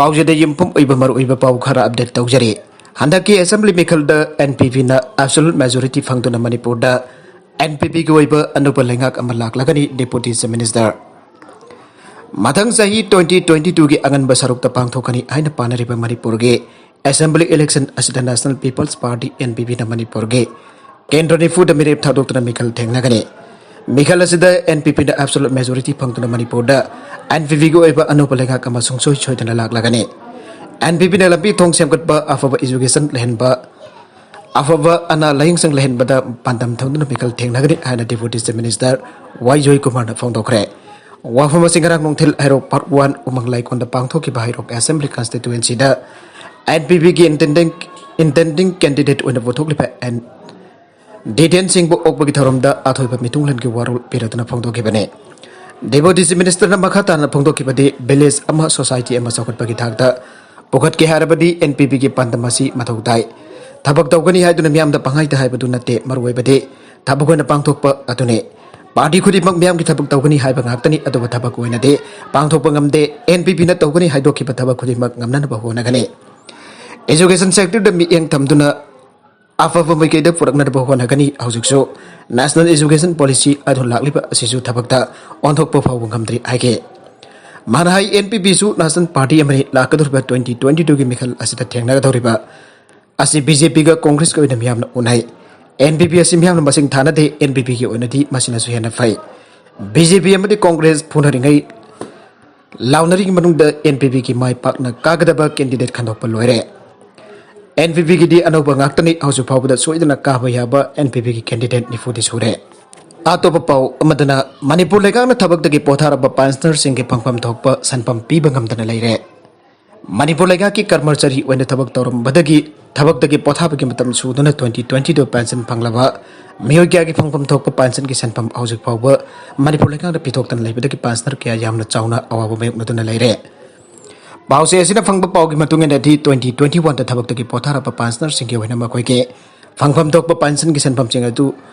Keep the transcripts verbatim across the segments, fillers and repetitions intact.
ꯄꯥꯎꯖꯦꯗ ꯌꯨꯝꯐꯝ ꯑꯣꯏꯕ ꯃꯔꯨꯑꯣꯏꯕ ꯄꯥꯎ ꯈꯔ ꯑꯞꯗꯦꯠ ꯇꯧꯖꯔꯤ꯫ ꯍꯟꯗꯛꯀꯤ ꯑꯦꯁꯦꯝꯕ꯭ꯂꯤ ꯃꯤꯈꯜꯗ ꯑꯦꯟ ꯄꯤ ꯄꯤꯅ ꯑꯦꯕꯁꯣꯂꯨꯠ ꯃꯦꯖꯣꯔꯤꯇꯤ ꯐꯪꯗꯨꯅ ꯃꯅꯤꯄꯨꯔꯗ ꯑꯦꯟ ꯄꯤ ꯄꯤꯒꯤ ꯑꯣꯏꯕ ꯑꯅꯧꯕ ꯂꯩꯉꯥꯛ ꯑꯃ ꯂꯥꯛꯂꯒꯅꯤ, ꯗꯦꯄꯨꯇꯤ ꯆꯤꯐ ꯃꯤꯅꯤꯁꯇꯔ꯫ ꯃꯊꯪ ꯆꯍꯤ ꯇ꯭ꯋꯦꯟꯇꯤ ꯇ꯭ꯋꯦꯟꯇꯤ ꯇꯨꯒꯤ ꯑꯉꯟꯕ ꯁꯔꯨꯛꯇ ꯄꯥꯡꯊꯣꯛꯀꯅꯤ ꯍꯥꯏꯅ ꯄꯥꯅꯔꯤꯕ ꯃꯅꯤꯄꯨꯔꯒꯤ ꯑꯦꯁꯦꯝꯕ꯭ꯂꯤ ꯏꯂꯦꯛꯁꯟ ꯑꯁꯤꯗ national people's party, N P ꯄꯤꯅ ꯃꯅꯤꯄꯨꯔꯒꯤ ꯀꯦꯟꯗ꯭ꯔ ꯅꯤꯐꯨꯗ ꯃꯤꯔꯦꯞ ꯊꯥꯗꯣꯛꯇꯨꯅ ꯃꯤꯈꯜ ꯊꯦꯡꯅꯒꯅꯤ꯫ ꯃꯤꯈꯜ ꯑꯁꯤꯗ ꯑꯦꯟ ꯄꯤ ꯄꯤꯅ ꯑꯦꯕꯁꯣꯂꯨꯠ ꯃꯦꯖꯣꯔꯤꯇꯤ ꯐꯪꯗꯨꯅ ꯃꯅꯤꯄꯨꯔꯗ ꯑꯦꯟ ꯄꯤ ꯄꯤꯒꯤ ꯑꯣꯏꯕ ꯑꯅꯧꯕ ꯂꯩꯉꯥꯛ ꯑꯃ ꯁꯨꯡꯁꯣꯏ ꯁꯣꯏꯗꯅ ꯂꯥꯛꯂꯒꯅꯤ꯫ ꯑꯦꯟ ꯄꯤ ꯄꯤꯅ ꯂꯝꯕꯤ ꯊꯣꯡ ꯁꯦꯝꯒꯠꯄ, ꯑꯐꯕ ꯏꯖꯨꯀꯦꯁꯟ ꯂꯩꯍꯟꯕ, ꯑꯐꯕ ꯑꯅꯥ ꯂꯥꯌꯦꯡꯁꯪ ꯂꯩꯍꯟꯕꯗ ꯄꯥꯟꯗꯝ ꯊꯝꯗꯨꯅ ꯃꯤꯈꯜ ꯊꯦꯡꯅꯒꯅꯤ ꯍꯥꯏꯅ ꯗꯦꯄꯨꯇꯤ ꯆꯤꯐ ꯃꯤꯅꯤꯁꯇꯔ ꯋꯥꯏ ꯖꯣꯏꯀꯨꯃꯥꯔꯅ ꯐꯣꯡꯗꯣꯛꯈ꯭ꯔꯦ꯫ ꯋꯥꯐꯝ ꯑꯁꯤ ꯉꯔꯥꯡ ꯅꯨꯡꯊꯤꯜ ꯍꯩꯔꯣꯛ ꯄꯥꯔꯠ ꯋꯥꯟ ꯎꯃꯪ ꯂꯥꯏꯀꯣꯟꯗ ꯄꯥꯡꯊꯣꯛꯈꯤꯕ ꯍꯩꯔꯣꯛ ꯑꯦꯁꯦꯝꯕ꯭ꯂꯤ ꯀꯟꯁꯇꯤꯇ꯭ꯋꯦꯟꯁꯤꯗ ꯑꯦꯟ ꯄꯤ ꯄꯤꯒꯤ ꯏꯟꯇꯦꯟꯗꯤꯡ, ꯏꯟꯇꯦꯟꯗꯤꯡ ꯀꯦꯟꯗꯤꯗꯦꯠ ꯑꯣꯏꯅ ꯄꯨꯊꯣꯛꯂꯤꯕ ꯑꯦꯟ ꯗꯤꯇꯦꯟ ꯁꯤꯡꯕꯨ ꯑꯣꯛꯄꯒꯤ ꯊꯧꯔꯝꯗ ꯑꯊꯣꯏꯕ ꯃꯤꯊꯨꯡꯂꯦꯟꯒꯤ ꯋꯥꯔꯣꯜ ꯄꯤꯔꯗꯨꯅ ꯐꯣꯡꯗꯣꯛꯈꯤꯕꯅꯤ꯫ ꯗꯦꯄꯨꯇꯤ ꯆꯤꯐ ꯃꯤꯅꯤꯁꯇꯔꯅ ꯃꯈꯥ ꯇꯥꯅ ꯐꯣꯡꯗꯣꯛꯈꯤꯕꯗꯤ, ꯚꯤꯂꯦꯖ ꯑꯃ ꯁꯣꯁꯥꯏꯇꯤ ꯑꯃ ꯆꯥꯎꯈꯠꯄꯒꯤ ꯊꯥꯛꯇ ꯄꯨꯈꯠꯀꯦ ꯍꯥꯏꯔꯕꯗꯤ ꯑꯦꯟ ꯄꯤ ꯄꯤꯒꯤ ꯄꯥꯟꯗꯝ ꯑꯁꯤ ꯃꯊꯧ ꯇꯥꯏ꯫ ꯊꯕꯛ ꯇꯧꯒꯅꯤ ꯍꯥꯏꯗꯨꯅ ꯃꯤꯌꯥꯝꯗ ꯄꯪꯍꯥꯏꯗ ꯍꯥꯏꯕꯗꯨ ꯅꯠꯇꯦ, ꯃꯔꯨꯑꯣꯏꯕꯗꯤ ꯊꯕꯛ ꯑꯣꯏꯅ ꯄꯥꯡꯊꯣꯛꯄ ꯑꯗꯨꯅꯤ꯫ ꯄꯥꯔꯇꯤ ꯈꯨꯗꯤꯡꯃꯛ ꯃꯤꯌꯥꯝꯒꯤ ꯊꯕꯛ ꯇꯧꯒꯅꯤ ꯍꯥꯏꯕ ꯉꯥꯛꯇꯅꯤ, ꯑꯗꯨꯕꯨ ꯊꯕꯛ ꯑꯣꯏꯅꯗꯤ ꯄꯥꯡꯊꯣꯛꯄ ꯉꯝꯗꯦ꯫ ꯑꯦꯟ ꯄꯤ ꯄꯤꯅ ꯇꯧꯒꯅꯤ ꯍꯥꯏꯗꯣꯛꯈꯤꯕ ꯊꯕꯛ ꯈꯨꯗꯤꯡꯃꯛ ꯉꯝꯅꯅꯕ ꯍꯣꯠꯅꯒꯅꯤ꯫ ꯏꯖꯨꯀꯦꯁꯟ ꯁꯦꯛꯇꯔꯗ ꯃꯤꯠꯌꯦꯡ ꯊꯝꯗꯨꯅ ꯑꯐꯕ ꯃꯥꯏꯀꯩꯗ ꯄꯨꯔꯛꯅꯕ ꯍꯣꯠꯅꯒꯅꯤ꯫ ꯍꯧꯖꯤꯛꯁꯨ ꯅꯦꯁꯅꯦꯜ ꯏꯖꯨꯀꯦꯁꯟ ꯄꯣꯂꯤꯁꯤ ꯑꯗꯨ ꯂꯥꯛꯂꯤꯕ ꯑꯁꯤꯁꯨ ꯊꯕꯛꯇ ꯑꯣꯟꯊꯣꯛꯄ ꯐꯥꯎꯕ ꯉꯝꯗ꯭ꯔꯤ ꯍꯥꯏꯈꯤ꯫ ꯃꯥꯅ ꯍꯥꯏ, ꯑꯦꯟ ꯄꯤ ꯄꯤꯁꯨ ꯅꯦꯁꯅꯦꯜ ꯄꯥꯔꯇꯤ ꯑꯃꯅꯤ꯫ ꯂꯥꯛꯀꯗꯧꯔꯤꯕ ꯇ꯭ꯋꯦꯟꯇꯤ ꯇ꯭ꯋꯦꯟꯇꯤ ꯇꯨꯒꯤ ꯃꯤꯈꯜ ꯑꯁꯤꯗ ꯊꯦꯡꯅꯒꯗꯧꯔꯤꯕ ꯑꯁꯤ ꯕꯤ ꯖꯦ ꯄꯤꯒ ꯀꯣꯡꯒ꯭ꯔꯦꯁꯀ ꯑꯣꯏꯅ ꯃꯤꯌꯥꯝꯅ ꯎꯅꯩ꯫ ꯑꯦꯟ ꯄꯤ ꯄꯤ ꯑꯁꯤ ꯃꯤꯌꯥꯝꯅ ꯃꯁꯤꯡ ꯊꯥꯅꯗꯦ꯫ ꯑꯦꯟ ꯄꯤ ꯄꯤꯒꯤ ꯑꯣꯏꯅꯗꯤ ꯃꯁꯤꯅꯁꯨ ꯍꯦꯟꯅ ꯐꯩ꯫ ꯕꯤ ꯖꯦ ꯄꯤ ꯑꯃꯗꯤ ꯀꯣꯡꯒ꯭ꯔꯦꯁ ꯐꯨꯅꯔꯤꯉꯩ ꯂꯥꯎꯅꯔꯤꯉꯩ ꯃꯅꯨꯡꯗ ꯑꯦꯟ ꯄꯤ ꯄꯤꯒꯤ ꯃꯥꯏ ꯄꯥꯛꯅ ꯀꯥꯒꯗꯕ ꯀꯦꯟꯗꯤꯗꯦꯠ ꯈꯟꯗꯣꯛꯄ ꯂꯣꯏꯔꯦ꯫ ꯑꯦꯟ ꯄꯤ ꯄꯤꯒꯤꯗꯤ ꯑꯅꯧꯕ ꯉꯥꯛꯇꯅꯤ꯫ ꯍꯧꯖꯤꯛ ꯐꯥꯎꯕꯗ ꯁꯣꯏꯗꯅ ꯀꯥꯕ ꯌꯥꯕ ꯑꯦꯟ ꯄꯤ ꯄꯤꯒꯤ ꯀꯦꯟꯗꯤꯗꯦꯠ ꯅꯤꯐꯨꯗꯤ ꯁꯨꯔꯦ꯫ ꯑꯇꯣꯞꯄ ꯄꯥꯎ ꯑꯃꯗꯅ, ꯃꯅꯤꯄꯨꯔ ꯂꯩꯉꯥꯛꯅ ꯊꯕꯛꯇꯒꯤ ꯄꯣꯊꯥꯔꯕ ꯄꯦꯟꯁꯅꯔꯁꯤꯡꯒꯤ ꯐꯪꯐꯝ ꯊꯣꯛꯄ ꯁꯦꯟꯐꯝ ꯄꯤꯕ ꯉꯝꯗꯅ ꯂꯩꯔꯦ꯫ ꯃꯅꯤꯄꯨꯔ ꯂꯩꯉꯥꯛꯀꯤ ꯀꯔꯃꯆꯥꯔꯤ ꯑꯣꯏꯅ ꯊꯕꯛ ꯇꯧꯔꯝꯕꯗꯒꯤ ꯊꯕꯛꯇꯒꯤ ꯄꯣꯊꯥꯕꯒꯤ ꯃꯇꯝ ꯁꯨꯗꯨꯅ ꯇ꯭ꯋꯦꯟꯇꯤ ꯇ꯭ꯋꯦꯟꯇꯤ ꯇꯨ ꯄꯦꯟꯁꯟ ꯐꯪꯂꯕ ꯃꯤꯑꯣꯏ ꯀꯌꯥꯒꯤ ꯐꯪꯐꯝ ꯊꯣꯛꯄ ꯄꯦꯟꯁꯟꯒꯤ ꯁꯦꯟꯐꯝ ꯍꯧꯖꯤꯛ ꯐꯥꯎꯕ ꯃꯅꯤꯄꯨꯔ ꯂꯩꯉꯥꯛꯅ ꯄꯤꯊꯣꯛꯇꯅ ꯂꯩꯕꯗꯒꯤ ꯄꯦꯟꯁꯅꯔ ꯀꯌꯥ ꯌꯥꯝꯅ ꯆꯥꯎꯅ ꯑꯋꯥꯕ ꯃꯥꯌꯣꯛꯅꯗꯨꯅ ꯂꯩꯔꯦ꯫ ꯄꯥꯎꯆꯦ ꯑꯁꯤꯅ ꯐꯪꯕ ꯄꯥꯎꯒꯤ ꯃꯇꯨꯡ ꯏꯟꯅꯗꯤ, ꯇ꯭ꯋꯦꯟꯇꯤ ꯇ꯭ꯋꯦꯟꯇꯤ ꯋꯥꯟꯗ ꯊꯕꯛꯇꯒꯤ ꯄꯣꯊꯥꯔꯕ ꯄꯦꯟꯁꯅꯔꯁꯤꯡꯒꯤ ꯑꯣꯏꯅ ꯃꯈꯣꯏꯒꯤ ꯐꯪꯐꯝ ꯊꯣꯛꯄ ꯄꯦꯟꯁꯟꯒꯤ ꯁꯦꯟꯐꯝꯁꯤꯡ ꯑꯗꯨ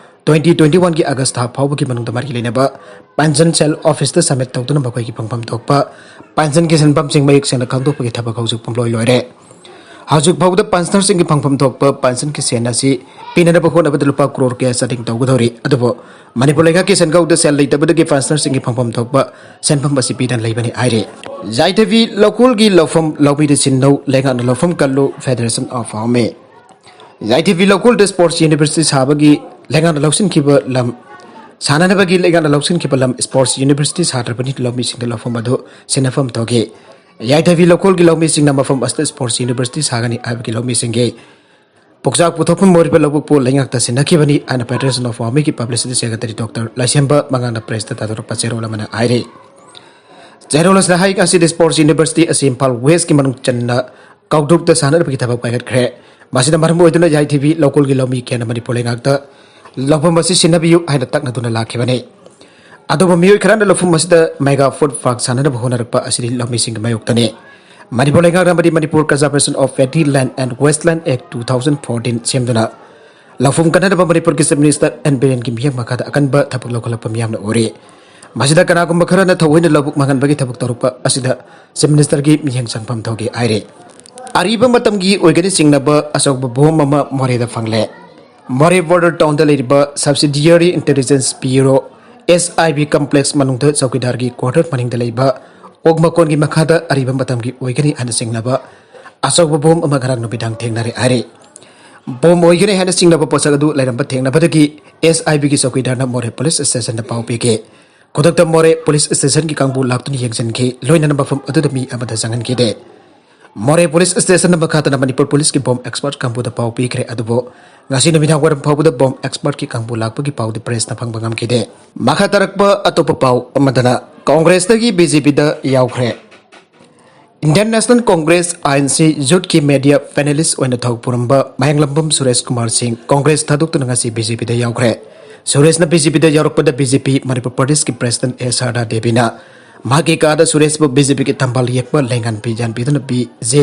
ꯇ꯭ꯋꯦꯟꯇꯤ ꯇ꯭ꯋꯦꯟꯇꯤ ꯋꯥꯟꯒꯤ ꯑꯥꯒꯁ ꯊꯥ ꯐꯥꯎꯕꯒꯤ ꯃꯅꯨꯡꯗ ꯃꯔꯤ ꯂꯩꯅꯕ ꯄꯦꯟꯁꯟ ꯁꯦꯜ ꯑꯣꯐꯤꯁꯇ ꯁꯕꯃꯤꯠ ꯇꯧꯗꯨꯅ ꯃꯈꯣꯏꯒꯤ ꯐꯪꯐꯝ ꯊꯣꯛꯄ ꯄꯦꯟꯁꯟꯒꯤ ꯁꯦꯟꯐꯝꯁꯤꯡ ꯃꯌꯦꯛ ꯁꯦꯡꯅ ꯈꯪꯗꯣꯛꯄꯒꯤ ꯊꯕꯛ ꯍꯧꯖꯤꯛ ꯄꯨꯝꯂꯣꯏ ꯂꯣꯏꯔꯦ꯫ ꯍꯧꯖꯤꯛ ꯐꯥꯎꯕꯗ ꯄꯦꯟꯁꯅꯔꯁꯤꯡꯒꯤ ꯐꯪꯐꯝ ꯊꯣꯛꯄ ꯄꯦꯟꯁꯟꯒꯤ ꯁꯦꯟ ꯑꯁꯤ ꯄꯤꯅꯅꯕ ꯍꯣꯠꯅꯕꯗ ꯂꯨꯄꯥ ꯀ꯭ꯔꯣꯔ ꯀꯌꯥ ꯆꯥꯗꯤꯡ ꯇꯧꯒꯗꯧꯔꯤ꯫ ꯑꯗꯨꯕꯨ ꯃꯅꯤꯄꯨꯔ ꯂꯩꯉꯥꯛꯀꯤ ꯁꯦꯟꯒꯧꯗ ꯁꯦꯜ ꯂꯩꯇꯕꯗꯒꯤ ꯄꯦꯟꯁꯅꯔꯁꯤꯡꯒꯤ ꯐꯪꯐꯝ ꯊꯣꯛꯄ ꯁꯦꯟꯐꯝ ꯑꯁꯤ ꯄꯤꯗꯅ ꯂꯩꯕꯅꯤ ꯍꯥꯏꯔꯤ꯫ ꯌꯥꯏꯊꯕꯤ ꯂꯧꯀꯣꯜꯒꯤ ꯂꯧꯐꯝ ꯂꯧꯃꯤꯗ ꯁꯤꯟꯅꯧ, ꯂꯩꯉꯥꯛꯅ ꯂꯧꯐꯝ ꯀꯜꯂꯨ, Federation of Army꯫ ꯌꯥꯏꯊꯕꯤ ꯂꯧꯀꯣꯜꯗ ꯁ꯭ꯄꯣꯔꯠꯁ ꯌꯨꯅꯤꯚꯔꯁꯤꯇꯤ ꯁꯥꯕꯒꯤ ꯂꯩꯉꯥꯛꯅ ꯂꯧꯁꯤꯟꯈꯤꯕ ꯂꯝ, ꯁꯥꯟꯅꯅꯕꯒꯤ ꯂꯩꯉꯥꯛꯅ ꯂꯧꯁꯤꯟꯈꯤꯕ ꯂꯝ ꯁ꯭ꯄꯣꯔꯠꯁ ꯌꯨꯅꯤꯚꯔꯁꯤꯇꯤ ꯁꯥꯗ꯭ꯔꯕꯅꯤ, ꯂꯧꯃꯤꯁꯤꯡꯗ ꯂꯧꯐꯝ ꯑꯗꯨ ꯁꯤꯟꯅꯐꯝ ꯊꯣꯛꯈꯤ꯫ ꯌꯥꯏꯊꯕꯤ ꯂꯧꯀꯣꯜꯒꯤ ꯂꯧꯃꯤꯁꯤꯡꯅ ꯃꯐꯝ ꯑꯁꯤꯗ ꯁ꯭ꯄꯣꯔꯠꯁ ꯌꯨꯅꯤꯚꯔꯁꯤꯇꯤ ꯁꯥꯒꯅꯤ ꯍꯥꯏꯕꯒꯤ ꯂꯧꯃꯤꯁꯤꯡꯒꯤ ꯄꯨꯛꯆꯥꯛ ꯄꯨꯊꯣꯛꯐꯝ ꯑꯣꯏꯔꯤꯕ ꯂꯧꯕꯨꯛꯄꯨ ꯂꯩꯉꯥꯛꯇ ꯁꯤꯟꯅꯈꯤꯕꯅꯤ ꯍꯥꯏꯅ Federation of Armyꯒꯤ ꯄꯕ꯭ꯂꯤꯁꯤꯇꯤ ꯁꯦꯀ꯭ꯔꯦꯇꯔꯤ ꯗꯣꯛꯇꯔ ꯂꯥꯏꯁꯦꯝꯕ ꯃꯉꯥꯡꯅ ꯄ꯭ꯔꯦꯁꯇ ꯊꯥꯗꯣꯔꯛꯄ ꯆꯦꯔꯣꯜ ꯑꯃꯅ ꯍꯥꯏꯔꯤ꯫ ꯆꯦꯔꯣꯜ ꯑꯁꯤꯅ ꯍꯥꯏ, ꯉꯁꯤꯗꯤ ꯁ꯭ꯄꯣꯔꯠꯁ ꯌꯨꯅꯤꯚꯔꯁꯤꯇꯤ ꯑꯁꯤ ꯏꯝꯐꯥꯜ ꯋꯦꯁꯀꯤ ꯃꯅꯨꯡ ꯆꯟꯅ ꯀꯥꯎꯗ꯭ꯔꯨꯛꯇ ꯁꯥꯟꯅꯅꯕꯒꯤ ꯊꯕꯛ ꯄꯥꯏꯈꯠꯈ꯭ꯔꯦ꯫ ꯃꯁꯤꯅ ꯃꯔꯝ ꯑꯣꯏꯗꯨꯅ ꯌꯥꯏꯊꯤꯕꯤ ꯂꯧꯀꯣꯜꯒꯤ ꯂꯧꯃꯤ ꯀꯌꯥꯅ ꯃꯅꯤꯄꯨꯔ ꯂꯩꯉꯥꯛꯇ ꯂꯧꯐꯝ ꯑꯁꯤ ꯁꯤꯟꯅꯕꯤꯌꯨ ꯍꯥꯏꯅ ꯇꯛꯅꯗꯨꯅ ꯂꯥꯛꯈꯤꯕꯅꯤ꯫ ꯑꯗꯨꯕꯨ ꯃꯤꯑꯣꯏ ꯈꯔꯅ ꯂꯧꯐꯝ ꯑꯁꯤꯗ mega food park ꯁꯥꯟꯅꯅꯕ ꯍꯣꯠꯅꯔꯛꯄ ꯑꯁꯤꯗꯤ ꯂꯧꯃꯤꯁꯤꯡꯒꯤ ꯃꯥꯌꯣꯛꯇꯅꯤ꯫ ꯃꯅꯤꯄꯨꯔ ꯂꯩꯉꯥꯛꯅ ꯑꯃꯗꯤ Manipur Conservation of Paddy Land and Wasteland Act two thousand fourteen ꯁꯦꯝꯗꯨꯅ ꯂꯧꯐꯝ ꯀꯟꯅꯅꯕ ꯃꯅꯤꯄꯨꯔꯒꯤ Chief Minister ꯑꯦꯟ ꯕꯤꯔꯦꯟꯒꯤ ꯃꯤꯠꯌꯦꯡ ꯃꯈꯥꯗ ꯑꯀꯟꯕ ꯊꯕꯛ ꯂꯧꯈꯠꯂꯛꯄ ꯃꯤꯌꯥꯝꯅ ꯎꯔꯤ꯫ ꯃꯁꯤꯗ ꯀꯅꯥꯒꯨꯝꯕ ꯈꯔꯅ ꯊꯑꯣꯏꯅ ꯂꯧꯕꯨꯛ ꯃꯥꯡꯍꯟꯕꯒꯤ ꯊꯕꯛ ꯇꯧꯔꯛꯄ ꯑꯁꯤꯗ Chief Ministerꯒꯤ ꯃꯤꯠꯌꯦꯡ ꯆꯪꯐꯝ ꯊꯣꯛꯏ ꯍꯥꯏꯔꯤ꯫ ꯑꯔꯤꯕ ꯃꯇꯝꯒꯤ ꯑꯣꯏꯒꯅꯤ ꯆꯤꯡꯅꯕ ꯑꯆꯧꯕ ꯕꯣꯝ ꯑꯃ ꯃꯣꯔꯦꯗ ꯐꯪꯂꯦ꯫ ꯃꯣꯔꯦ border townꯗ ꯂꯩꯔꯤꯕ Subsidiary Intelligence Bureau, S I B complex ꯃꯅꯨꯡꯗ ꯆꯧꯀꯤꯗꯥꯔꯒꯤ quarter ꯃꯅꯤꯡꯗ ꯂꯩꯕ ꯑꯣꯛ ꯃꯀꯣꯟꯒꯤ ꯃꯈꯥꯗ ꯑꯔꯤꯕ ꯃꯇꯝꯒꯤ ꯑꯣꯏꯒꯅꯤ ꯍꯥꯏꯅ ꯆꯤꯡꯅꯕ ꯑꯆꯧꯕ ꯕꯣꯝ ꯑꯃ ꯉꯔꯥꯡ ꯅꯨꯃꯤꯗꯥꯡ ꯊꯦꯡꯅꯔꯦ ꯍꯥꯏꯔꯤ꯫ ꯕꯣꯝ ꯑꯣꯏꯒꯅꯤ ꯍꯥꯏꯅ ꯆꯤꯡꯅꯕ ꯄꯣꯠꯁꯛ ꯑꯗꯨ ꯂꯩꯔꯝꯕ ꯊꯦꯡꯅꯕꯗꯒꯤ S I Bꯒꯤ ꯆꯧꯀꯤꯗꯥꯔꯅ ꯃꯣꯔꯦ police stationꯗ ꯄꯥꯎ ꯄꯤꯈꯤ꯫ ꯈꯨꯗꯛꯇ ꯃꯣꯔꯦ police stationꯒꯤ ꯀꯥꯡꯕꯨ ꯂꯥꯛꯇꯨꯅ ꯌꯦꯡꯁꯤꯟꯈꯤ, ꯂꯣꯏꯅꯅ ꯃꯐꯝ ꯑꯗꯨꯗ ꯃꯤ ꯑꯃꯠꯇ ꯆꯪꯍꯟꯈꯤꯗꯦ꯫ ꯃꯣꯔꯦ police stationꯅ ꯃꯈꯥ ꯇꯥꯅ ꯃꯅꯤꯄꯨꯔ policeꯀꯤ bomb expert ꯀꯥꯡꯕꯨꯗ ꯄꯥꯎ ꯄꯤꯈ꯭ꯔꯦ, ꯑꯗꯨꯕꯨ ꯉꯁꯤ ꯅꯨꯃꯤꯗꯥꯡ ꯋꯥꯏꯔꯝ ꯐꯥꯎꯕꯗ bomb expertꯀꯤ ꯀꯥꯡꯕꯨ ꯂꯥꯛꯄꯒꯤ ꯄꯥꯎꯗꯤ pressꯅ ꯐꯪꯕ ꯉꯝꯈꯤꯗꯦ꯫ ꯃꯈꯥ ꯇꯥꯔꯛꯄ ꯑꯇꯣꯞꯄ ꯄꯥꯎ ꯑꯃꯗꯅ ꯀꯣꯡꯒ꯭ꯔꯦꯁꯇꯒꯤ BJPꯗ ꯌꯥꯎꯈ꯭ꯔꯦ꯫ Indian National Congress, INC, youthꯀꯤ media panelist ꯑꯣꯏꯅ ꯊꯧ ꯄꯨꯔꯝꯕ ꯃꯌꯥꯡꯂꯝꯕꯝ ꯁꯨꯔꯦꯁ ꯀꯨꯃꯥꯔ ꯁꯤꯡ ꯀꯣꯡꯒ꯭ꯔꯦꯁ ꯊꯥꯗꯣꯛꯇꯨꯅ ꯉꯁꯤ BJPꯗ ꯌꯥꯎꯈ꯭ꯔꯦ꯫ ꯁꯨꯔꯦꯁꯅ BJPꯗ ꯌꯥꯎꯔꯛꯄꯗ BJP ꯃꯅꯤꯄꯨꯔ ꯄ꯭ꯔꯗꯦꯁꯀꯤ president ꯑꯦ ꯁꯥꯔꯗꯥ ꯗꯦꯕꯤꯅ ꯃꯍꯥꯛꯀꯤ ꯀꯥꯗ ꯁꯨꯔꯦꯁꯄꯨ BJPꯒꯤ ꯊꯝꯕꯥꯜ ꯌꯦꯛꯄ ꯂꯩꯉꯥꯟ ꯐꯤ ꯌꯥꯟꯕꯤꯗꯨꯅ ꯕꯤ ꯖꯦ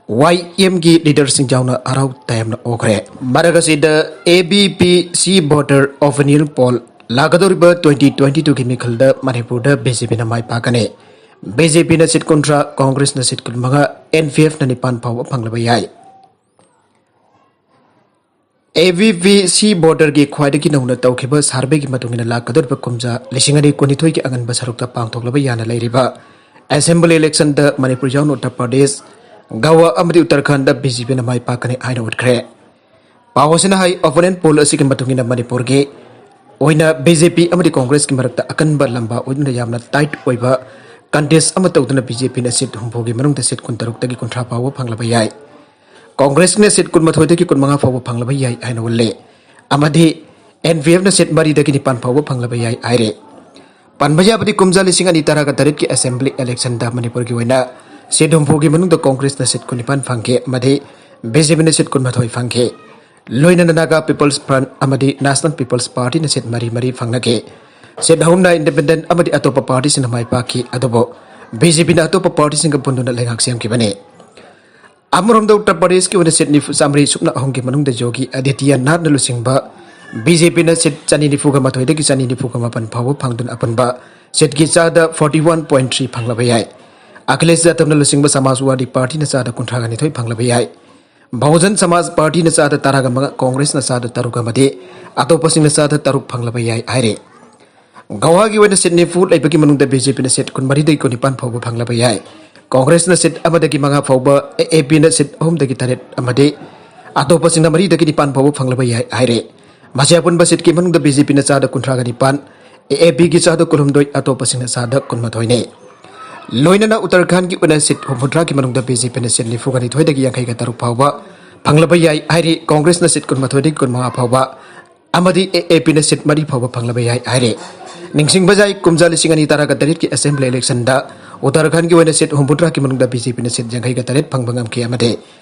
ꯋꯥꯏ ꯑꯦꯝꯒꯤ ꯂꯤꯗꯔꯁꯤꯡ ꯌꯥꯎꯅ ꯍꯔꯥꯎ ꯇꯌꯥꯝꯅ ꯑꯣꯛꯈ꯭ꯔꯦ꯫ ꯃꯔꯛ ꯑꯁꯤꯗ ꯑꯦ ꯕꯤ ꯄꯤ ꯁꯤ ꯚꯣꯇꯔ ꯑꯣꯄꯤꯅꯤꯌꯟ ꯄꯣꯜ ꯂꯥꯛꯀꯗꯧꯔꯤꯕ ꯇ꯭ꯋꯦꯟꯇꯤ ꯇ꯭ꯋꯦꯟꯇꯤ ꯇꯨꯒꯤ ꯃꯤꯈꯜꯗ ꯃꯅꯤꯄꯨꯔꯗ ꯕꯤ ꯖꯦ ꯄꯤꯅ ꯃꯥꯏ ꯄꯥꯛꯀꯅꯤ꯫ ꯕꯤ ꯖꯦ ꯄꯤꯅ ꯁꯤꯠ ꯀꯨꯟꯊ꯭ꯔꯥ, ꯀꯣꯡꯒ꯭ꯔꯦꯁꯅ ꯁꯤꯠ ꯀꯨꯟꯃꯉꯥ, ꯑꯦꯟ ꯄꯤ ꯑꯦꯐꯅ ꯅꯤꯄꯥꯟ ꯐꯥꯎꯕ ꯐꯪꯂꯕ ꯌꯥꯏ꯫ ꯑꯦ ꯕꯤ ꯄꯤ ꯁꯤ ꯚꯣꯇꯔꯒꯤ ꯈ꯭ꯋꯥꯏꯗꯒꯤ ꯅꯧꯅ ꯇꯧꯈꯤꯕ ꯁꯔꯚꯦꯒꯤ ꯃꯇꯨꯡ ꯏꯟꯅ ꯂꯥꯛꯀꯗꯧꯔꯤꯕ ꯀꯨꯝꯖꯥ ꯂꯤꯁꯤꯡ ꯑꯅꯤ ꯀꯨꯟꯅꯤꯊꯣꯏꯒꯤ ꯑꯉꯟꯕ ꯁꯔꯨꯛꯇ ꯄꯥꯡꯊꯣꯛꯂꯕ ꯌꯥꯅ ꯂꯩꯔꯤꯕ ꯑꯦꯁꯦꯝꯕ꯭ꯂꯤ ꯏꯂꯦꯛꯁꯟꯗ ꯃꯅꯤꯄꯨꯔ ꯌꯥꯎꯅ ꯎꯠꯇꯔ ꯄ꯭ꯔꯗꯦꯁ, ꯒꯋꯥ ꯑꯃꯗꯤ ꯎꯠꯇꯔꯈꯟꯗ ꯕꯤ ꯖꯦ ꯄꯤꯅ ꯃꯥꯏ ꯄꯥꯛꯀꯅꯤ ꯍꯥꯏꯅ ꯎꯠꯈ꯭ꯔꯦ꯫ ꯄꯥꯎ ꯑꯁꯤꯅ ꯍꯥꯏ, ꯑꯣꯄꯤꯅꯤꯌꯟ ꯄꯣꯜ ꯑꯁꯤꯒꯤ ꯃꯇꯨꯡ ꯏꯟꯅ ꯃꯅꯤꯄꯨꯔꯒꯤ ꯑꯣꯏꯅ ꯕꯤ ꯖꯦ ꯄꯤ ꯑꯃꯗꯤ ꯀꯣꯡꯒ꯭ꯔꯦꯁꯀꯤ ꯃꯔꯛꯇ ꯑꯀꯟꯕ ꯂꯝꯕꯥ ꯑꯣꯏꯗꯨꯅ ꯌꯥꯝꯅ ꯇꯥꯏꯠ ꯑꯣꯏꯕ ꯀꯟꯇꯦꯁ ꯑꯃ ꯇꯧꯗꯨꯅ ꯕꯤ ꯖꯦ ꯄꯤꯅ ꯁꯤꯠ ꯍꯨꯝꯐꯨꯒꯤ ꯃꯅꯨꯡꯗ ꯁꯤꯠ ꯀꯨꯟꯇꯔꯨꯛꯇꯒꯤ ꯀꯨꯟꯊ꯭ꯔꯥ ꯐꯥꯎꯕ ꯐꯪꯂꯕ ꯌꯥꯏ꯫ ꯀꯣꯡꯒ꯭ꯔꯦꯁꯅ ꯁꯤꯠ ꯀꯨꯟꯃꯥꯊꯣꯏꯗꯒꯤ ꯀꯨꯟꯃꯉꯥ ꯐꯥꯎꯕ ꯐꯪꯂꯕ ꯌꯥꯏ ꯍꯥꯏꯅ ꯎꯠꯂꯤ꯫ ꯑꯃꯗꯤ ꯑꯦꯟ ꯄꯤ ꯑꯦꯐꯅ ꯁꯤꯠ ꯃꯔꯤꯗꯒꯤ ꯅꯤꯄꯥꯟ ꯐꯥꯎꯕ ꯐꯪꯂꯕ ꯌꯥꯏ ꯍꯥꯏꯔꯦ꯫ ꯄꯟꯕ ꯌꯥꯕꯗꯤ, ꯀꯨꯝꯖꯥ ꯂꯤꯁꯤꯡ ꯑꯅꯤ ꯇꯔꯥꯒ ꯇꯔꯦꯠꯀꯤ ꯑꯦꯁꯦꯝꯕ꯭ꯂꯤ ꯏꯂꯦꯛꯁꯟꯗ ꯃꯅꯤꯄꯨꯔꯒꯤ ꯑꯣꯏꯅ ꯁꯤꯠ ꯍꯨꯝꯐꯨꯒꯤ ꯃꯅꯨꯡꯗ ꯀꯣꯡꯒ꯭ꯔꯦꯁꯅ ꯁꯤꯠ ꯀꯨꯟꯅꯤꯄꯥꯟ ꯐꯪꯈꯤ ꯑꯃꯗꯤ ꯕꯤ ꯖꯦ ꯄꯤꯅ ꯁꯤꯠ ꯀꯨꯟꯃꯥꯊꯣꯏ ꯐꯪꯈꯤ꯫ ꯂꯣꯏꯅꯅ ꯅꯥꯒꯥ ꯄꯤꯄꯜꯁ ꯐ꯭ꯔꯟꯠ ꯑꯃꯗꯤ ꯅꯦꯁꯅꯦꯜ ꯄꯤꯄꯜꯁ ꯄꯥꯔꯇꯤꯅ ꯁꯤꯠ ꯃꯔꯤ ꯃꯔꯤ ꯐꯪꯅꯈꯤ꯫ ꯁꯤꯠ ꯑꯍꯨꯝꯅ ꯏꯟꯗꯤꯄꯦꯟꯗꯦꯟꯠ ꯑꯃꯗꯤ ꯑꯇꯣꯞꯄ ꯄꯥꯔꯇꯤꯁꯤꯡꯅ ꯃꯥꯏ ꯄꯥꯛꯈꯤ, ꯑꯗꯨꯕꯨ ꯕꯤ ꯖꯦ ꯄꯤꯅ ꯑꯇꯣꯞꯄ ꯄꯥꯔꯇꯤꯁꯤꯡꯒ ꯄꯨꯟꯗꯨꯅ ꯂꯩꯉꯥꯛ ꯁꯦꯝꯈꯤꯕꯅꯤ꯫ ꯑꯃꯔꯣꯝꯗ, ꯎꯠꯇꯔ ꯄ꯭ꯔꯗꯦꯁꯀꯤ ꯑꯣꯏꯅ ꯁꯤꯠ ꯅꯤꯐꯨ, ꯆꯥꯃꯔꯤ ꯁꯨꯞꯅ ꯑꯍꯨꯝꯒꯤ ꯃꯅꯨꯡꯗ ꯌꯣꯒꯤ ꯑꯥꯗꯤꯇ꯭ꯌꯅꯥꯊꯅ ꯂꯨꯆꯤꯡꯕ ꯕꯤ ꯖꯦ ꯄꯤꯅ ꯁꯤꯠ ꯆꯅꯤ ꯅꯤꯐꯨꯒ ꯃꯥꯊꯣꯏꯗꯒꯤ ꯆꯅꯤ ꯅꯤꯐꯨꯒ ꯃꯥꯄꯟ ꯐꯥꯎꯕ ꯐꯪꯗꯨꯅ ꯑꯄꯨꯟꯕ ꯁꯤꯠꯀꯤ ꯆꯥꯗ ꯐꯣꯔꯇꯤ ꯋꯥꯟ ꯄꯣꯏꯟꯠ ꯊ꯭ꯔꯤ ꯐꯪꯂꯕ ꯌꯥꯏ꯫ ꯑꯈꯤꯂꯦꯁ ꯌꯥꯗꯕꯅ ꯂꯨꯆꯤꯡꯕ ꯁꯃꯥꯖꯋꯥꯗꯤ ꯄꯥꯔꯇꯤꯅ ꯆꯥꯗ ꯀꯨꯟꯊ꯭ꯔꯥꯒ ꯅꯤꯊꯣꯏ ꯐꯪꯂꯕ ꯌꯥꯏ꯫ ꯕꯍꯨꯖꯟ ꯁꯃꯥꯖ ꯄꯥꯔꯇꯤꯅ ꯆꯥꯗ ꯇꯔꯥꯒ ꯃꯉꯥ, ꯀꯣꯡꯒ꯭ꯔꯦꯁꯅ ꯆꯥꯗ ꯇꯔꯨꯛ ꯑꯃꯗꯤ ꯑꯇꯣꯞꯄꯁꯤꯡꯅ ꯆꯥꯗ ꯇꯔꯨꯛ ꯐꯪꯂꯕ ꯌꯥꯏ ꯍꯥꯏꯔꯤ꯫ ꯒꯋꯥꯒꯤ ꯑꯣꯏꯅ ꯁꯤꯠ ꯅꯤꯐꯨ ꯂꯩꯕꯒꯤ ꯃꯅꯨꯡꯗ ꯕꯤ ꯖꯦ ꯄꯤꯅ ꯁꯤꯠ ꯀꯨꯟꯃꯔꯤꯗꯒꯤ ꯀꯨꯟꯅꯤꯄꯥꯟ ꯐꯥꯎꯕ ꯐꯪꯂꯕ ꯌꯥꯏ꯫ ꯀꯣꯡꯒ꯭ꯔꯦꯁꯅ ꯁꯤꯠ ꯑꯃꯗꯒꯤ ꯃꯉꯥ ꯐꯥꯎꯕ, ꯑꯦ ꯑꯦ ꯄꯤꯅ ꯁꯤꯠ ꯑꯍꯨꯝꯗꯒꯤ ꯇꯔꯦꯠ ꯑꯃꯗꯤ ꯑꯇꯣꯞꯄꯁꯤꯡꯅ ꯃꯔꯤꯗꯒꯤ ꯅꯤꯄꯥꯟ ꯐꯥꯎꯕ ꯐꯪꯂꯕ ꯌꯥꯏ ꯍꯥꯏꯔꯦ꯫ ꯃꯁꯤ ꯑꯄꯨꯟꯕ ꯁꯤꯠꯀꯤ ꯃꯅꯨꯡꯗ ꯕꯤ ꯖꯦ ꯄꯤꯅ ꯆꯥꯗ ꯀꯨꯟꯊ꯭ꯔꯥꯒ ꯅꯤꯄꯥꯟ, ꯑꯦ ꯑꯦ ꯄꯤꯒꯤ ꯆꯥꯗ ꯀꯨꯟꯍꯨꯝꯗꯣꯏ, ꯑꯇꯣꯞꯄꯁꯤꯡꯅ ꯆꯥꯗ ꯀꯨꯟꯃꯥꯊꯣꯏꯅꯤ꯫ ꯂꯣꯏꯅꯅ ꯎꯠꯇꯔꯈꯟꯗꯒꯤ ꯑꯣꯏꯅ ꯁꯤꯠ ꯍꯨꯝꯐꯨꯇꯔꯥꯒꯤ ꯃꯅꯨꯡꯗ ꯕꯤ ꯖꯦ ꯄꯤꯅ ꯁꯤꯠ ꯅꯤꯐꯨꯒ ꯅꯤꯊꯣꯏꯗꯒꯤ ꯌꯥꯡꯈꯩꯒ ꯇꯔꯨꯛ ꯐꯥꯎꯕ ꯐꯪꯂꯕ ꯌꯥꯏ ꯍꯥꯏꯔꯤ꯫ ꯀꯣꯡꯒ꯭ꯔꯦꯁꯅ ꯁꯤꯠ ꯀꯨꯟꯃꯥꯊꯣꯏꯗꯒꯤ ꯀꯨꯟꯃꯉꯥ ꯐꯥꯎꯕ ꯑꯃꯗꯤ ꯑꯦ ꯑꯦ ꯄꯤꯅ ꯁꯤꯠ ꯃꯔꯤ ꯐꯥꯎꯕ ꯐꯪꯂꯕ ꯌꯥꯏ ꯍꯥꯏꯔꯤ꯫ ꯅꯤꯡꯁꯤꯡꯕ ꯌꯥꯏ, ꯀꯨꯝꯖꯥ ꯂꯤꯁꯤꯡ ꯑꯅꯤ ꯇꯔꯥꯒ ꯇꯔꯦꯠꯀꯤ ꯑꯦꯁꯦꯝꯕ꯭ꯂꯤ ꯏꯂꯦꯛꯁꯟꯗ ꯎꯠꯇꯔꯈꯟꯗꯒꯤ ꯑꯣꯏꯅ ꯁꯤꯠ ꯍꯨꯝꯐꯨꯇꯔꯥꯒꯤ ꯃꯅꯨꯡꯗ ꯕꯤ ꯖꯦ ꯄꯤꯅ ꯁꯤꯠ ꯌꯥꯡꯈꯩꯒ ꯇꯔꯦꯠ ꯐꯪꯕ ꯉꯝꯈꯤ ꯑꯃꯗꯤ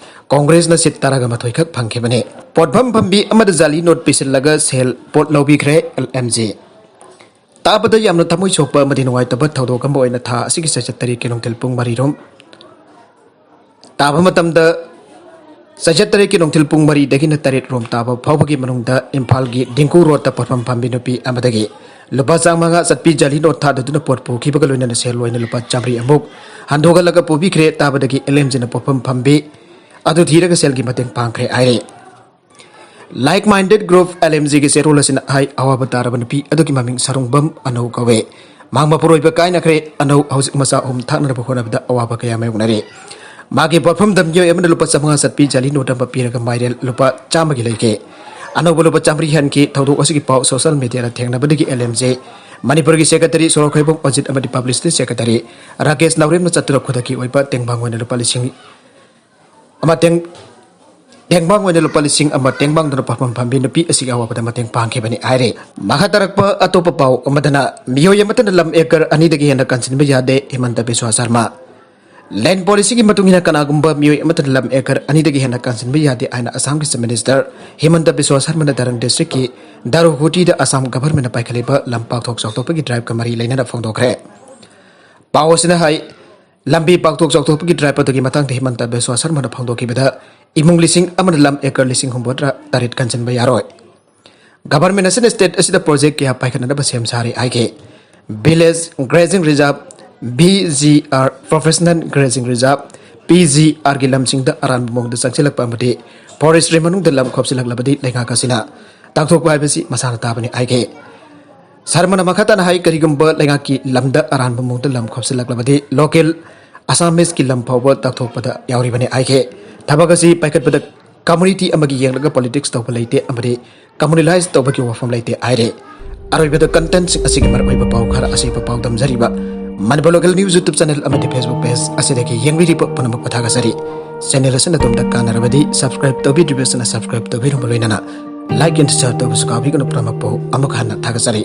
ꯀꯣꯡꯒ꯭ꯔꯦꯁꯅ ꯁꯤꯠ ꯇꯔꯥꯒ ꯃꯥꯊꯣꯏ ꯈꯛ ꯐꯪꯈꯤꯕꯅꯤ꯫ ꯄꯣꯠꯐꯝ ꯐꯝꯕꯤ ꯑꯃꯗ ꯖꯥꯂꯤ ꯅꯣꯠ ꯄꯤꯁꯤꯜꯂꯒ ꯁꯦꯜ ꯄꯣꯠ ꯂꯧꯕꯤꯈ꯭ꯔꯦ, ꯑꯦꯜ ꯑꯦꯝ ꯖꯤ꯫ ꯇꯥꯕꯗ ꯌꯥꯝꯅ ꯊꯃꯣꯏ ꯁꯣꯛꯄ ꯑꯃꯗꯤ ꯅꯨꯡꯉꯥꯏꯇꯕ ꯊꯧꯗꯣꯛ ꯑꯃ ꯑꯣꯏꯅ ꯊꯥ ꯑꯁꯤꯒꯤ ꯆꯩꯆꯠ ꯇꯔꯦꯠꯀꯤ ꯅꯨꯡꯊꯤꯜ ꯄꯨꯡ ꯃꯔꯤꯔꯣꯝ ꯇꯥꯕ ꯃꯇꯝꯗ ꯆꯩꯆꯠ ꯇꯔꯦꯠꯀꯤ ꯅꯨꯡꯊꯤꯜ ꯄꯨꯡ ꯃꯔꯤꯗꯒꯤꯅ ꯇꯔꯦꯠ ꯔꯣꯝ ꯇꯥꯕ ꯐꯥꯎꯕꯒꯤ ꯃꯅꯨꯡꯗ ꯏꯝꯐꯥꯜꯒꯤ ꯗꯤꯡꯀꯨ ꯔꯣꯗꯇ ꯄꯣꯠꯐꯝ ꯐꯝꯕꯤ ꯅꯨꯄꯤ ꯑꯃꯗꯒꯤ ꯂꯨꯄꯥ ꯆꯥꯝꯃꯉꯥ ꯆꯠꯄꯤ ꯖꯥꯂꯤ ꯅꯣꯠ ꯊꯥꯗꯗꯨꯅ ꯄꯣꯠ ꯄꯨꯈꯤꯕꯒ ꯂꯣꯏꯅꯅ ꯁꯦꯜ ꯑꯣꯏꯅ ꯂꯨꯄꯥ ꯆꯥꯝꯃꯔꯤ ꯑꯃꯨꯛ ꯍꯟꯗꯣꯛꯍꯜꯂꯒ ꯄꯨꯕꯤꯈ꯭ꯔꯦ꯫ ꯇꯥꯕꯗꯒꯤ ꯑꯦꯜ ꯑꯦꯝ ꯖꯤꯅ ꯄꯣꯠꯐꯝ ꯐꯝꯕꯤ ꯑꯗꯨ ꯊꯤꯔꯒ ꯁꯦꯜꯒꯤ ꯃꯇꯦꯡ ꯄꯥꯡꯈ꯭ꯔꯦ ꯍꯥꯏꯔꯤ꯫ Like Minded Group L M G ꯒꯤ ꯆꯦꯔꯣꯜ ꯑꯁꯤꯅ ꯍꯥꯏ, ꯑꯋꯥꯕ ꯇꯥꯔꯕ ꯅꯨꯄꯤ ꯑꯗꯨꯒꯤ ꯃꯃꯤꯡ ꯁꯔꯨꯡꯕꯝ ꯑꯅꯧ ꯀꯧꯋꯦ꯫ ꯃꯍꯥꯛ ꯃꯄꯨꯔꯣꯏꯕ ꯀꯥꯏꯅꯈ꯭ꯔꯦ꯫ ꯑꯅꯧ ꯍꯧꯖꯤꯛ ꯃꯆꯥ ꯑꯍꯨꯝ ꯊꯥꯛꯅꯅꯕ ꯍꯣꯠꯅꯕꯗ ꯑꯋꯥꯕ ꯀꯌꯥ ꯃꯥꯌꯣꯛꯅꯔꯤ꯫ ꯃꯥꯒꯤ ꯄꯣꯠꯐꯝꯗ ꯃꯤꯑꯣꯏ ꯑꯃꯅ ꯂꯨꯄꯥ ꯆꯥꯝꯃꯉꯥ ꯆꯠꯄꯤ ꯖꯥꯂꯤ ꯅꯣꯠ ꯑꯃ ꯄꯤꯔꯒ ꯃꯥꯏꯔꯦꯜ ꯂꯨꯄꯥ ꯆꯥꯝꯃꯒꯤ ꯂꯩꯈꯤ꯫ ꯑꯅꯧꯕ ꯂꯨꯄꯥ ꯆꯥꯝꯃꯔꯤ ꯍꯟꯈꯤ꯫ ꯊꯧꯗꯣꯛ ꯑꯁꯤꯒꯤ ꯄꯥꯎ ꯁꯣꯁꯤꯌꯦꯜ ꯃꯤꯗꯤꯌꯥꯗ ꯊꯦꯡꯅꯕꯗꯒꯤ L M G ꯃꯅꯤꯄꯨꯔꯒꯤ ꯁꯦꯀ꯭ꯔꯦꯇꯔꯤ ꯁꯣꯔꯣꯛꯈꯣꯏꯕꯝ ꯑꯣꯖꯤꯠ ꯑꯃꯗꯤ ꯄꯕ꯭ꯂꯤꯁꯤꯇꯤ ꯁꯦꯀ꯭ꯔꯦꯇꯔꯤ ꯔꯥꯀꯦꯁ ꯅꯥꯎꯔꯦꯝꯅ ꯆꯠꯇꯨꯅ ꯈꯨꯗꯛꯀꯤ ꯑꯣꯏꯕ ꯇꯦꯡꯕꯥꯡ ꯑꯣꯏꯅ ꯂꯨꯄꯥ ꯂꯤꯁꯤꯡ ꯑꯃ ꯇꯦꯡ-, ꯇꯦꯡꯕꯥꯡ ꯑꯣꯏꯅ ꯂꯨꯄꯥ ꯂꯤꯁꯤꯡ ꯑꯃ ꯇꯦꯡꯕꯥꯡꯗꯨꯅ ꯄꯣꯠꯐꯝ ꯐꯝꯕꯤ ꯅꯨꯄꯤ ꯑꯁꯤꯒꯤ ꯑꯋꯥꯕꯗ ꯃꯇꯦꯡ ꯄꯥꯡꯈꯤꯕꯅꯤ ꯍꯥꯏꯔꯤ꯫ ꯃꯈꯥ ꯇꯥꯔꯛꯄ ꯑꯇꯣꯞꯄ ꯄꯥꯎ ꯑꯃꯗꯅ, ꯃꯤꯑꯣꯏ ꯑꯃꯠꯇꯅ ꯂꯝ ꯑꯦꯀꯔ ꯑꯅꯤꯗꯒꯤ ꯍꯦꯟꯅ ꯀꯟꯁꯤꯟꯕ ꯌꯥꯗꯦ, ꯍꯤꯃꯟꯇ ꯕꯤꯁ꯭ꯋꯥ ꯁꯔꯃ꯫ ꯂꯦꯟ ꯄꯣꯂꯤꯁꯤꯒꯤ ꯃꯇꯨꯡ ꯏꯟꯅ ꯀꯅꯥꯒꯨꯝꯕ ꯃꯤꯑꯣꯏ ꯑꯃꯠꯇꯅ ꯂꯝ ꯑꯦꯀꯔ ꯑꯅꯤꯗꯒꯤ ꯍꯦꯟꯅ ꯀꯟꯁꯤꯟꯕ ꯌꯥꯗꯦ ꯍꯥꯏꯅ ꯑꯁꯥꯝꯒꯤ ꯆꯤꯐ ꯃꯤꯅꯤꯁꯇꯔ ꯍꯤꯃꯟꯇ ꯕꯤꯁ꯭ꯋꯥ ꯁꯔꯃꯅ ꯗꯔꯪ ꯗꯤꯁꯇ꯭ꯔꯤꯛꯀꯤ ꯗꯥꯔꯨꯒꯨꯇꯤꯗ ꯑꯁꯥꯝ ꯒꯚꯔꯟꯃꯦꯟꯠꯅ ꯄꯥꯏꯈꯠꯂꯤꯕ ꯂꯝ ꯄꯥꯛꯊꯣꯛ ꯆꯥꯎꯊꯣꯛꯄꯒꯤ ꯗ꯭ꯔꯥꯏꯚꯀ ꯃꯔꯤ ꯂꯩꯅꯅ ꯐꯣꯡꯗꯣꯛꯈ꯭ꯔꯦ꯫ ꯄꯥꯎ ꯑꯁꯤꯅ ꯍꯥꯏ, ꯂꯝꯕꯤ ꯄꯥꯛꯊꯣꯛ ꯆꯥꯎꯊꯣꯛꯄꯒꯤ ꯗ꯭ꯔꯥꯏꯚ ꯑꯗꯨꯒꯤ ꯃꯇꯥꯡꯗ ꯍꯤꯃꯟꯇ ꯕꯤꯁ꯭ꯋꯥ ꯁꯔꯃꯅ ꯐꯣꯡꯗꯣꯛꯈꯤꯕꯗ, ꯏꯃꯨꯡ ꯂꯤꯁꯤꯡ ꯑꯃꯅ ꯂꯝ ꯑꯦꯀꯔ ꯂꯤꯁꯤꯡ ꯍꯨꯝꯐꯨꯇꯔꯥ ꯇꯔꯦꯠ ꯀꯟꯁꯤꯟꯕ ꯌꯥꯔꯣꯏ꯫ ꯒꯚꯔꯟꯃꯦꯟꯠ ꯑꯁꯤꯅ ꯁ꯭ꯇꯦꯠ ꯑꯁꯤꯗ ꯄ꯭ꯔꯣꯖꯦꯛ ꯀꯌꯥ ꯄꯥꯏꯈꯠꯅꯅꯕ ꯁꯦꯝ ꯁꯥꯔꯤ ꯍꯥꯏꯈꯤ꯫ Village Grazing Reserve, V G R, Professional Grazing Reserve, P G R ꯒꯤ ꯂꯝꯁꯤꯡꯗ ꯑꯔꯥꯟꯕ ꯃꯑꯣꯡꯗ ꯆꯪꯁꯤꯜꯂꯛꯄ ꯑꯃꯗꯤ ꯐꯣꯔꯦꯁ꯭ꯠꯔꯤ ꯃꯅꯨꯡꯗ ꯂꯝ ꯈꯣꯞꯆꯤꯜꯂꯛꯂꯕꯗꯤ ꯂꯩꯉꯥꯛ ꯑꯁꯤꯅ ꯇꯥꯛꯊꯣꯛꯄ ꯍꯥꯏꯕꯁꯤ ꯃꯁꯥꯅ ꯇꯥꯕꯅꯤ ꯍꯥꯏꯈꯤ꯫ ꯁꯔꯃꯅ ꯃꯈꯥ ꯇꯥꯅ ꯍꯥꯏ, ꯀꯔꯤꯒꯨꯝꯕ ꯂꯩꯉꯥꯛꯀꯤ ꯂꯝꯗ ꯑꯔꯥꯟꯕ ꯃꯑꯣꯡꯗ ꯂꯝ ꯈꯣꯞꯆꯤꯜꯂꯛꯂꯕꯗꯤ ꯂꯣꯀꯦꯜ ꯑꯁꯥꯃꯤꯁꯀꯤ ꯂꯝ ꯐꯥꯎꯕ ꯇꯥꯛꯊꯣꯛꯄꯗ ꯌꯥꯎꯔꯤꯕꯅꯤ ꯍꯥꯏꯈꯤ꯫ ꯊꯕꯛ ꯑꯁꯤ ꯄꯥꯏꯈꯠꯄꯗ ꯀꯝꯃꯨꯅꯤꯇꯤ ꯑꯃꯒꯤ ꯌꯦꯡꯂꯒ ꯄꯣꯂꯤꯇꯤꯛꯁ ꯇꯧꯕ ꯂꯩꯇꯦ ꯑꯃꯗꯤ ꯀꯝꯃꯨꯅꯦꯂꯥꯏꯖ ꯇꯧꯕꯒꯤ ꯋꯥꯐꯝ ꯂꯩꯇꯦ ꯍꯥꯏꯔꯤ꯫ ꯑꯔꯣꯏꯕꯗ ꯀꯟꯇꯦꯟꯠꯁꯤꯡ ꯑꯁꯤꯒꯤ ꯃꯔꯨꯑꯣꯏꯕ ꯄꯥꯎ ꯈꯔ ꯑꯁꯤꯕ ꯄꯥꯎꯗꯝꯖꯔꯤꯕ Manipur local news YouTube channel ꯑꯃꯗꯤ ꯐꯦꯁꯕꯨꯛ ꯄꯦꯖ ꯑꯁꯤꯗꯒꯤ ꯌꯦꯡꯕꯤꯔꯤꯕ ꯄꯨꯝꯅꯃꯛꯄꯨ ꯊꯥꯒꯠꯆꯔꯤ꯫ ꯆꯦꯅꯦꯜ ꯑꯁꯤꯅ ꯑꯗꯣꯝꯗ ꯀꯥꯟꯅꯔꯕꯗꯤ ꯁꯕꯁꯀ꯭ꯔꯥꯏꯕ ꯇꯧꯕꯤꯗ꯭ꯔꯤꯕꯁꯤꯡꯅ ꯁꯕꯁꯀ꯭ꯔꯥꯏꯕ ꯇꯧꯕꯤꯔꯝꯕ ꯂꯣꯏꯅꯅ ꯂꯥꯏꯛ ꯑꯦꯟ ꯁꯤꯌꯔ ꯇꯧꯕꯁꯨ ꯀꯥꯎꯕꯤꯒꯅꯨ꯫ ꯄꯨꯝꯅꯃꯛꯄꯨ ꯑꯃꯨꯛ ꯍꯟꯅ ꯊꯥꯒꯠꯆꯔꯤ꯫